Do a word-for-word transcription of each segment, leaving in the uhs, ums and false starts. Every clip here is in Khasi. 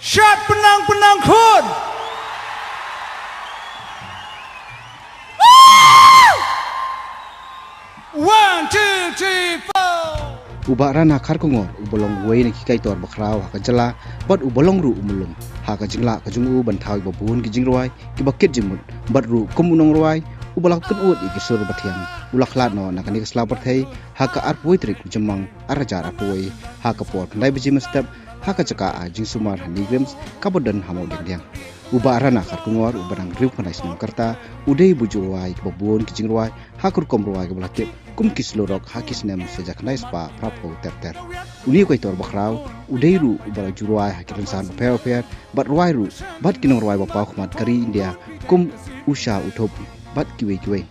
Shad pynang pynang khun. One, two, three, four. U Bah Rana Kharkongor, uba long uwei na ki kaitor bakhraw ha ka jylla, bad uba long ruh u muluk ha ka jinglah ka jong u ban thaw ïa kiba bun ki jingrwai kiba kit jingmut, bad ruh kum u nongrwai uba la kynud ïa ki sur bathiang, u la khlad noh na kane ka sla pyrthei ha ka arphew tarik u Jymmang arhajar arphew, ha ka por khyndai baje mynstep, ha ka jaka ai jingsumar ha NEIGRIHMS kaba don ha Mawdiangdiang. U Bah Rana Kharkongor, uba dang hynriewphew khyndai snem ka rta, u dei uba ju rwai ïa kiba bun ki jingrwai ha ka rukom rwai kaba la tip kum ki slow rock ha ki snem shihajar khyndai spah phraphew ter ter. Une u kaitor bakhraw u dei ruh uba la ju rwai ha ki rynsan bapher bapher, bad rwai ruh bad ki nongrwai ba paw khmat ka ri India kum u Shah U Thup bad kiwei kiwei.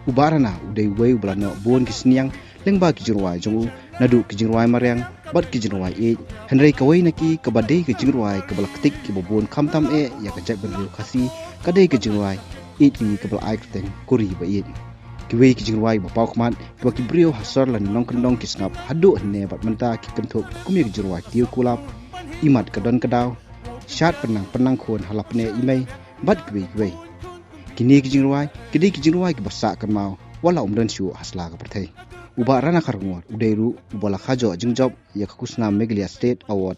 U Bah Rana u dei uwei uba la noh bun ki synñiang lyngba ki jingrwai jong u, naduh ki jingrwai mariang bad ki jingrwai ïeit. Hynrei kawei na ki kaba dei ka jingrwai kaba la ktik kiba bun khamtam eh ïa ka jaitbynriew Khasi ka dei ka jingrwai ïeit ri kaba la ai kyrteng Ko Ri Ba Ïeit. Kiwei ki jingrwai ba paw khmat kiba ki briew ha sor lane nongkyndong ki sngap haduh hynne bad mynta ki kynthup kum ïa ki jingrwai Tiew Kulap, Imat Ka Don Ka Daw, Shad pynang pynang khun ha la pyneh i mei, bad kiwei kiwei. Kine ki jingrwai ki dei ki jingrwai kiba sah kynmaw wat la ym don shuh ha sla ka pyrthei. U Bah Rana Kharkongor u dei ruh uba la kha joh jingjop ïa ka Khusnam Meghalaya State Award,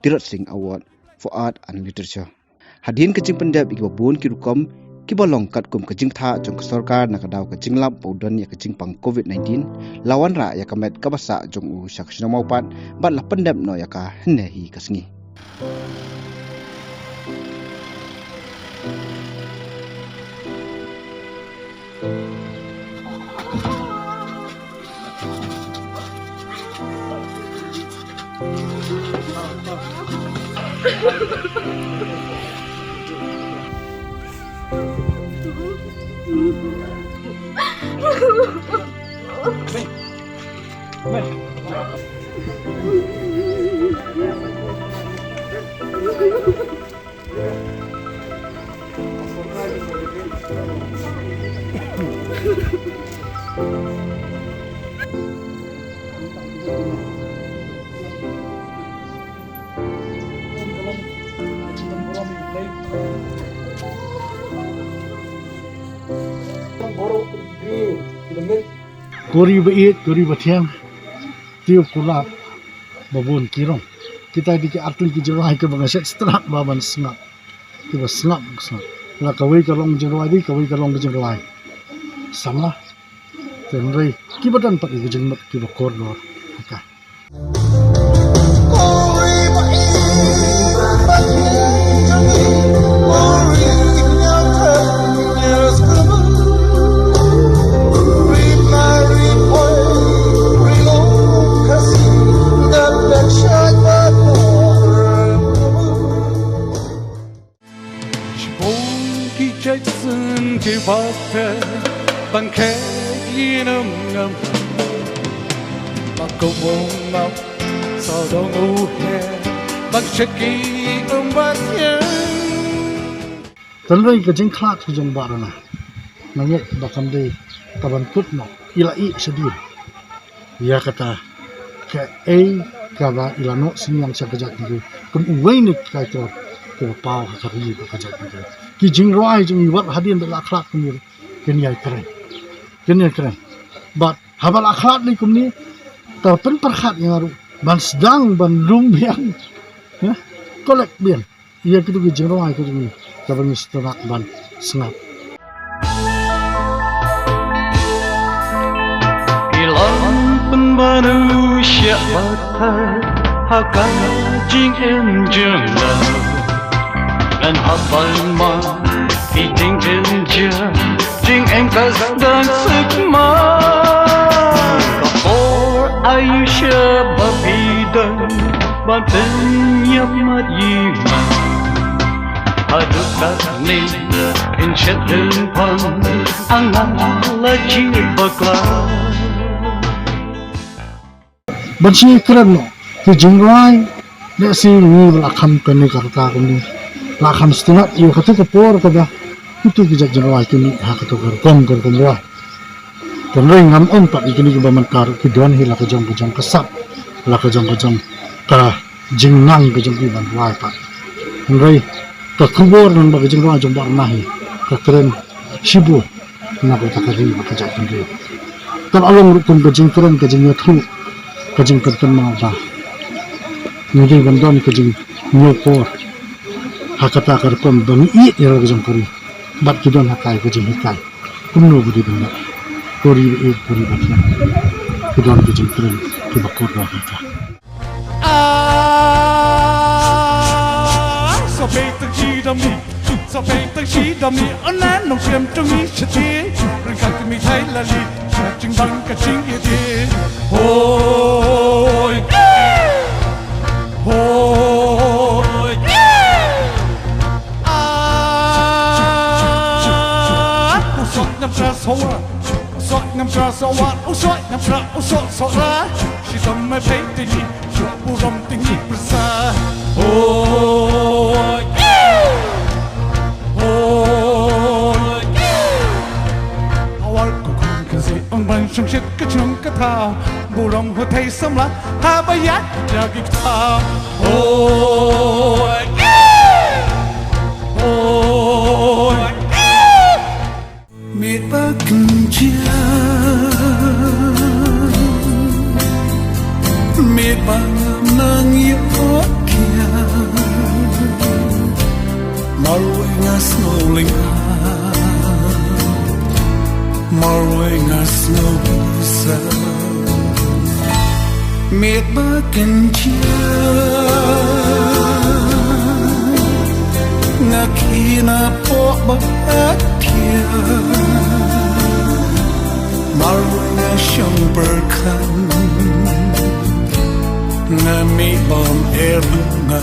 Tirot Sing Award for Art and Literature. Hadien ka jingpyndep ïa kiba bun ki rukom kiba long katkum ka jingthah jong ka sorkar na ka daw ka jinglap ba u don ïa ka jingpang covid nineteen, la wanrah ïa ka met kaba sah jong u sha ka shnong Mawpat, bad la pyndep noh ïa ka hynne hi ka sngi. Ko Ri Ba Ïeit, Ko Ri Ba Thiang, Tiew Kulap, ba bun ki rong. Kita dei ki artylli ki jingrwai kiba nga shet sngap ba ban sngap. Kiba sngap, sngap. La kawei ka long jingrwai dei, kawei ka long ka jingrwai samla. Te hynrei kiba don pat ki jingmut kiba kordor. Ka Shibun ki jait sien ki ba pher ban khet ïa num ngam. Ba ko wong ngam sa dong u her ban shet ki um ba thiang. Tynrai ka jingkhlad ka jong Bah Rana. Nga ngeit ba kam dei ka ban kut noh, i la ïeh shadien ïa kata kaei kaba i la noh synñiang sha ka jaitbynriew kum uwei na ki kaitor kiba paw ha ka ri bad ka jaitbynriew. Ki jingrwai jong i wat hadien ba la khlad kumne kin ïai kren, kin ïai kren. Bad haba la khlad lei kumne, te pynpyrkhat ïa nga ruh ban sdang ban lum biang, ïa, collect biang ïa kito ki jingrwai ka jong ngi kaba ngi sngewtynnat ban sngap. Ki long pynban u shah batai ha ka jingim jong nga. Ngan hap ban mad ki jingjynjar jingim ka sdang suk ma. Ka por ayu sha ba phi don ban pynïap mat ïa nga. Haduh katne phin shet dang pang, nga la jia bakla. Ban sngewkren noh ki jingrwai, lehse ngi ba la kham kane ka rta kumne, la kham sngewtynnat ïa kata ka por kaba kito ki jait jingrwai ki mih ha kato ka rukom ka rukom rwai. Tynrai ngam ong pat ïa kine kiba mynta ruh ki don hi la ka jong ka jong ka sap, la ka jong ka jong ka jingnang ka jong ki ban rwai pat. Hynrei ka khubor ngan ba ka jingrwai jong Bah Rnga hi ka kren shibun na ka bynta ka ri bad ka jaitbynriew. Ka la long ruh kum ka jingkren, ka jingïathuh, ka jingpynkynmaw ba ngi dei ban don ka jingñiewkor ha kata ka rukom ba ngi ïeit ïa la ka jong ka ri bad ki don ha ka ka jinghikai. Kumno ba dei ban leh? Ko ri ba ïeit, ko ri ba thiang. Ki don ki jingkren kiba kordor ïa ka. Ah, sa pei tang shi dam ni, sa pei tang shi dam ni, ana nong shem tung ni shati, ring ka mi thai la li, sa jing bang ka jing ye di. Hoi, hoi, ah, u sok ngam sa so wa. Sok ngam sa so wa, u sok ngam sa, u sok so ra. Shi dam mai pei ti ni, sok bu ram ti ni prsa. Oh, yeah. Oh, yeah. Awal ku khun ka zi ong ban shong shit ka chung ka tha. Bu ram hu thei samla, ha ba ya ya ki tha. Oh, yeah. Oh, yeah. Mit ba kynjah, mit ba nang ïoh kiar. Marwei nga sngew lynga, marwei nga sngew bisa. Mit ba kynjah, nga khie na poh ba khia. Marwei nga shong pyrkhat, nga mih bam er nga.